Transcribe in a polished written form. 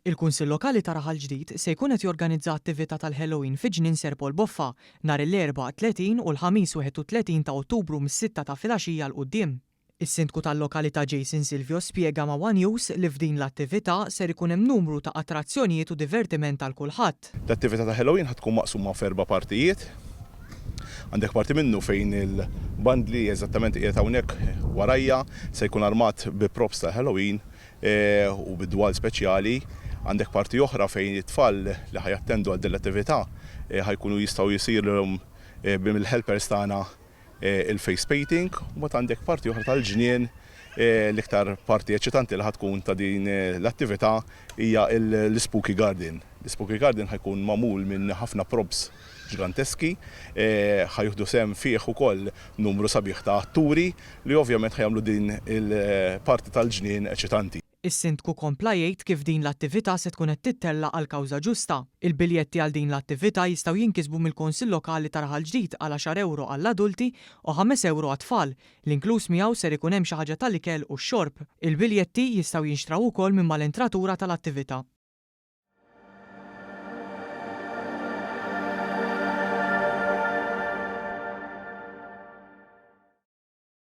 Il-Kunsill Lokali ta' Raħal Ġdid se jkun qed jorganizza attività tal-Halloween fi Ġnien Sir Paul Boffa nhar l-Erbgħa 30 u l-Ħamis 31 ta' Ottubru mis-sitta ta' filgħaxija 'l quddiem. Is-Sindku tal-lokalità Jason Silvio spjega ma' one News li f'din l-attività ser ikun hemm numru ta' attrazzjonijiet u divertiment għal kulħadd. L-attività ta' Halloween ħa tkun maqsuma f'erba' partijiet. Għandek parti minnu fejn il-bandli eżattament qiegħed hawnhekk warajja se jkun armat bi props ta' Halloween u bid-dwal speċjali. Għandek parti oħra fejn it-tfal li ħa jattendu għal din l-attività ħa jkunu jistgħu jisirlhom mill-helpers tagħna il-face painting, u mbagħad għandek parti oħra tal-ġnien. L-iktar parti eċitanti li ħa tkun ta' din l-attività hija l-Spooky Garden. L-Spooky Garden ħa jkun magħmul minn ħafna props ġiganteski, ħa jieħdu sehem fih ukoll numru sabiħ ta' atturi li ovvjament ħa jagħmlu din il-parti tal-ġnien eċitanti. Is-Sindku kompla jgħid kif din l-attività se tkun qed tittella' għal kawża ġusta. Il-biljetti għal din l-attività jistgħu jinkisbu mill-Kunsill Lokali ta' Raħal Ġdid għal għaxar ewro għall-adulti u ewro għat-tfal, li inkluż miegħu ser ikun hemm xi ħaġa tal-ikel u x-xorb. Il-biljetti jistgħu jinxtraw ukoll minn mal-entratura tal-attività.